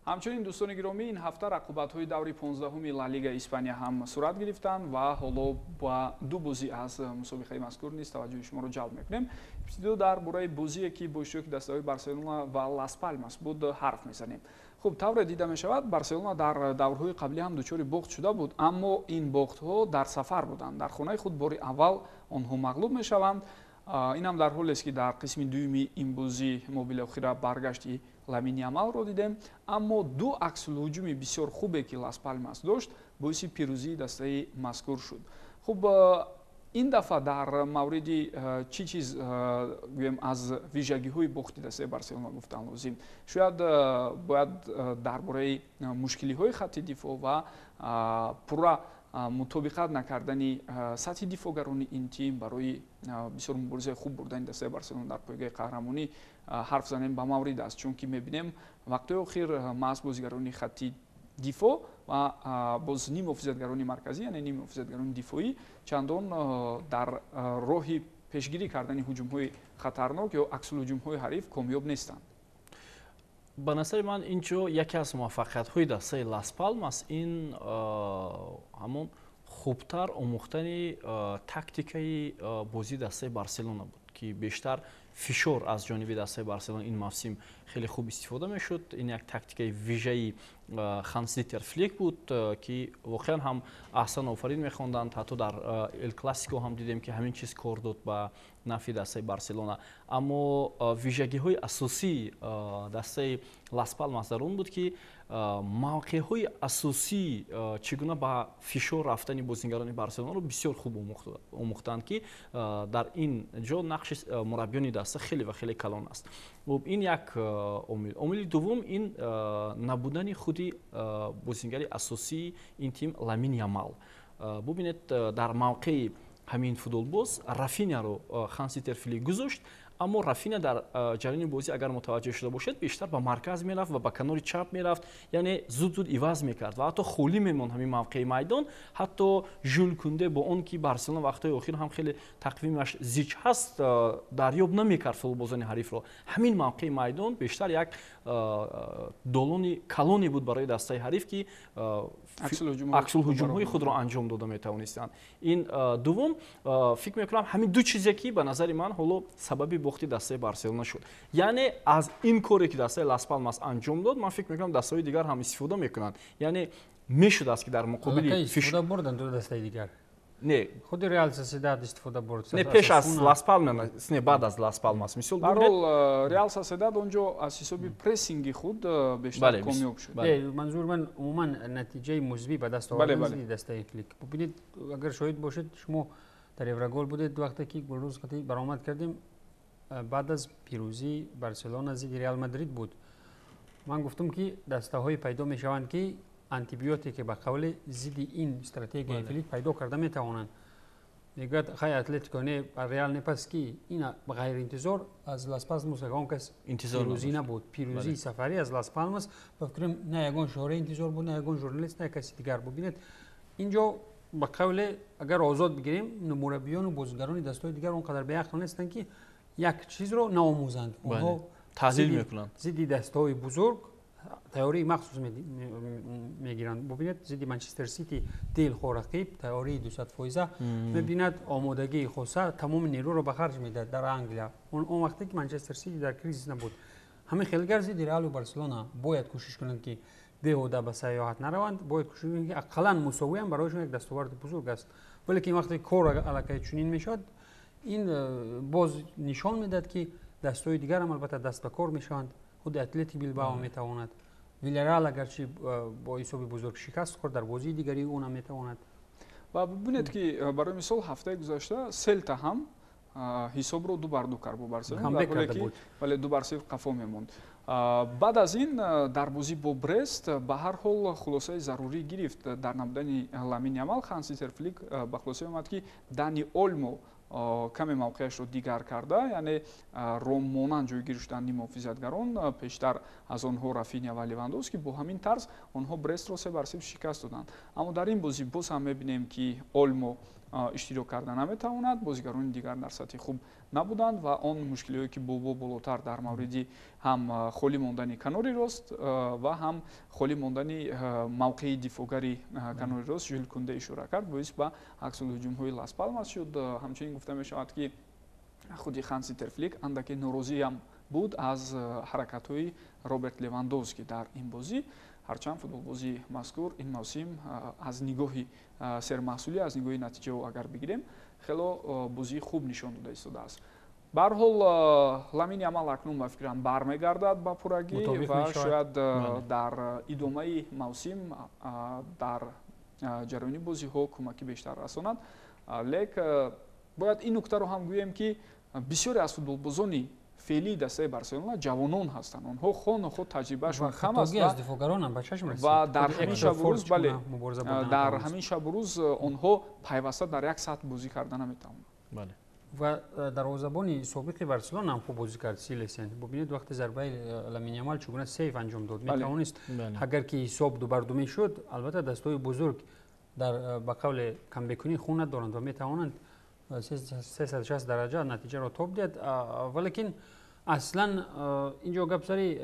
Ҳамчунин, дӯстони гиромӣ, ин ҳафта рақобатҳои даври 15-уми Ла Лигаи Испания ҳам сурат гирифтанд ва ҳоло ба ду бозӣ аз мусобиқаи мазкур низ таваҷҷӯҳи шуморо ҷалб мекунем. Ибтидо дар бораи бозие, ки бо иштироки дастаҳои Барселона ва Лас Палмас буд, ҳарф мезанем. Хуб, тавре дида мешавад, Барселона дар даврҳои қаблӣ ҳам дучори бохт шуда буд, аммо ин бохтҳо дар сафар буданд. Дар хонаи худ бори аввал онҳо мағлуб мешаванд. Инам дар ҳолест, ки дар қисми дуюми ин бозӣ мо билохира баргашти Ламин Ямалро дидем, аммо ду аксулҳуҷуми бисёр хубе, ки Лас Палмас дошт, боиси пирӯзии дастаи мазкур шуд. Хуб, ин дафъа дар мавриди чӣ чиз гӯем, аз вижагиҳои бохти дастаи Барселона гуфтан лозим? Шояд бояд дар бораи мушкилиҳои хатти дифоъ ва пурра мутобиқат накардани сатҳи дифоъгарони ин тим барои бисёр муборизаи хуб бурдани дастаи Барселона дар пойгаи қаҳрамонӣ ҳарф занем ба маврид аст, чунки мебинем, вақтҳои охир маҳз бозигарони хатти дифоъ ва боз ниммуҳофизатгарони марказӣ, яъне ниммуҳофизатгарони дифоӣ, чандон дар роҳи пешгирӣ кардани ҳуҷумҳои хатарнок ё аксулҳуҷумҳои ҳариф комёб нестанд. Ба назари ман, ин ҷо яке аз муваффақиятҳои дастаи Лас Палмас ин ҳамон хубтар омӯхтани тактикаи бозии дастаи Барселона буд, ки бештар фишор аз ҷониби дастаи Барселона ин мавсим хеле хуб истифода мешуд. Ин як тактикаи вижаи Ханс Дитер Флик буд, ки воқеан ҳам аҳсан офарин мехонданд. Ҳатто дар Эл Классико ҳам дидем, ки ҳамин чиз кор дод ба нафъи дастаи Барселона. Аммо вижагиҳои асосии дастаи Лас Палмас дар он буд, ки мавқеъҳои асосии чӣ гуна ба фишор рафтани бозингарони Барселонаро бисёр хуб омӯхтанд, ки дар ин ҷо нақши мураббиёни даста хеле ва хеле калон аст. Хуб, ин як омил. Омили дуввум ин набудани худи бозингари асосии ин тим Ламин Ямал. Бубинед, дар мавқеи ҳамин футболбоз Рафиняро Ханс Дитер Флик гузошт, аммо Рафиня дар ҷараёни бозӣ, агар мутаваҷҷеҳ шуда бошед, бештар ба марказ мерафт ва ба канори чап мерафт, яъне зуд зуд иваз мекард ва ҳатто холӣ мемонд ҳамин мавқеи майдон. Ҳатто Жюл Кунде, бо он ки Барселона вақтҳои охир ҳам хеле тақвимаш зич ҳаст, дарёб намекард футболбозони ҳарифро. Ҳамин мавқеи майдон бештар як долони калоне буд барои дастаи ҳариф, ки аксулҳуҷумҳои худро анҷом дода метавонистанд. Ин дуввум. Фикр мекунам, ҳамин ду чизе, ки ба назари ман ҳоло сабаби бохти дастаи Барселона шуд. Яъне аз ин коре, ки дастаи Лас Палмас анҷом дод, ман фикр мекунам, дастаҳои дигар ҳам истифода мекунанд. Яъне мешудааст, ки дар муқобили истифода бурданд ду дастаи дигар. Не. Худи Реал Соседад истифода бурд. Не, пеш аз Лас Палмас, не, баъд аз Лас Палмас. Мисол. Барҳол, Реал Соседад онҷо аз ҳисоби прессинги худ бештар комёб шуд. Манзури ман умуман натиҷаи мусбӣ ба даст овардани дастаи Флик. Бубинед, агар шоҳид бошед, шумо дар Еврогол будед, вақте ки Гулрӯз қати баромад кардем, баъд аз пирӯзии Барселона зидди Реал Мадрид буд, ман гуфтам, ки дастаҳое пайдо мешаванд, ки антибиотике, ба қавле, зидди ин стратегияи Флик пайдо карда метавонанд. Мегӯяд, хай, Атлетико не, Реал не, пас ки? Ин ғайриинтизор аз Лас Палмас ягон кас пирӯзӣ набуд. Пирӯзии сафарӣ аз Лас Палмас, ба фикрам, на ягон шоҳра интизор буд, на ягон журналист, на каси дигар. Бубинед, инҷо, ба қавле, агар озод бигирем, мураббиёну бозигарони дастаҳои дигар он қадар беақл нестанд, ки як чизро наомӯзанд. Онҳо таҳлил мекунанд. Зидди дастаҳои бузург тайёрии махсус мегиранд. Бубинед, зидди Манчестер Сити, дилхоҳ рақиб, тайёрии 200-фоиза мебинад, омодагии хоса, тамоми нерӯро ба харҷ медиҳад дар Англия, он вақте ки Манчестер Сити дар кризис набуд. Ҳамин хелгар зидди Реалу Барселона бояд кӯшиш кунанд, ки беҳуда ба сайёҳат нараванд, бояд кӯшиш кунанд, ки ақаллан мусовиам барояшон як дастоварди бузург аст. Вале ки вақте кор аллакай чунин мешавад, ин боз нишон медиҳад, ки дастҳои дигарам албатта даст ба кор мешаванд. Худи Атлетик Билбао метавонад, Вилярал, агарчи бо ҳисоби бузург шикаст хӯрд дар бозии дигари, ӯнам метавонад. Ва бубинед, ки барои мисол ҳафтаи гузашта Селта ҳам ҳисобро 2-2 кард бо Барселона, вале 2-0 қафо мемонд. Баъд аз ин дар бозӣ бо Брест ба ҳар ҳол хулосаи зарурӣ гирифт. Дар набудани Ламин Ямал Ханс Дитер Флик ба хулоса омад, ки Дани Олмо каме мавқеашро дигар карда, яъне роммонанд ҷойгир шуданд ниммуҳофизатгарон, пештар аз онҳо Рафиня ва Левандовски. Бо ҳамин тарз онҳо Брестро 3-0 шикаст доданд. Аммо дар ин бозӣ боз ҳам мебинем, ки Олмо Иштирок карда наметавонад. Бозигарони дигар дар сатҳи хуб набуданд ва он мушкилиҳое, ки Бобо болотар дар мавриди ҳам холӣ мондани канори рост ва ҳам холӣ мондани мавқеи дифоъгари канори рост Жюл Кунде ишора кард, боис ба аксулҳуҷумҳои Лас Палмас шуд. Ҳамчунин гуфта мешавад, ки худи Ханси Флик андаке норозиам буд аз ҳаракатҳои Роберт Левандовски дар ин бозӣ. Ҳарчанд футболбози мазкур ин мавсим аз нигоҳи сермаҳсулӣ, аз нигоҳи натиҷао агар бигирем, хело бозии хуб нишон дода истодааст. Ба ҳар ҳол, Ламин Ямал акнун, ба фикрам, бармегардад ба пуррагӣ ва шояд дар идомаи мавсим дар ҷараёни бозиҳо кӯмаки бештар расонад. Лек бояд ин нуктаро ҳам гӯем, ки бисёре аз футболбозони феълии дастаи Барселона ҷавонон ҳастанд. Онҳо хонухо таҷрибаашон кам аст ва дар ҳамин шабу рӯз, бале, дар ҳамин шабу рӯз онҳо пайваста дар як сатҳ бозӣ карда наметавонанд. Ва дарвозабони собиқи Барселона ҳам хуб бозӣ кард, Силесен. Бубинед, вақте зарбаи Ламин Ямал чӣ гуна сейв анҷом дод. Метавонист, агар ки ҳисоб 2 бар 2 мешуд, албатта дастҳои бузург дар ба қавле камбекунӣ хун надоранд ва метавонанд 360 дараҷа натиҷаро тоб диҳад. Валекин аслан инҷо гап сари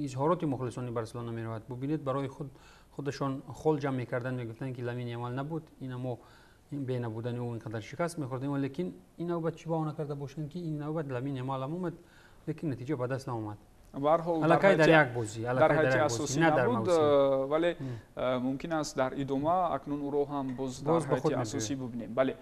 изҳороти мухлисони Барселона меравад. Бубинед, барои худ худашон хол ҷамъ мекарданд, мегуфтанд, ки Ламин Ямал набуд, ина мо бе набудани ӯ инқадар шикаст мехӯрдем. Лекин ин навбат чӣ баҳона карда бошанд, ки ин навбат Ламин Ямал ҳам омад, лекин натиҷа ба даст наомад? Ба ҳар ҳол, аллакай дар як бозӣ. Дар ҳайати асосӣ набуд, вале мумкин аст, дар идома акнун ӯро ҳам боз дар ҳайати асосӣ бубинем, бале.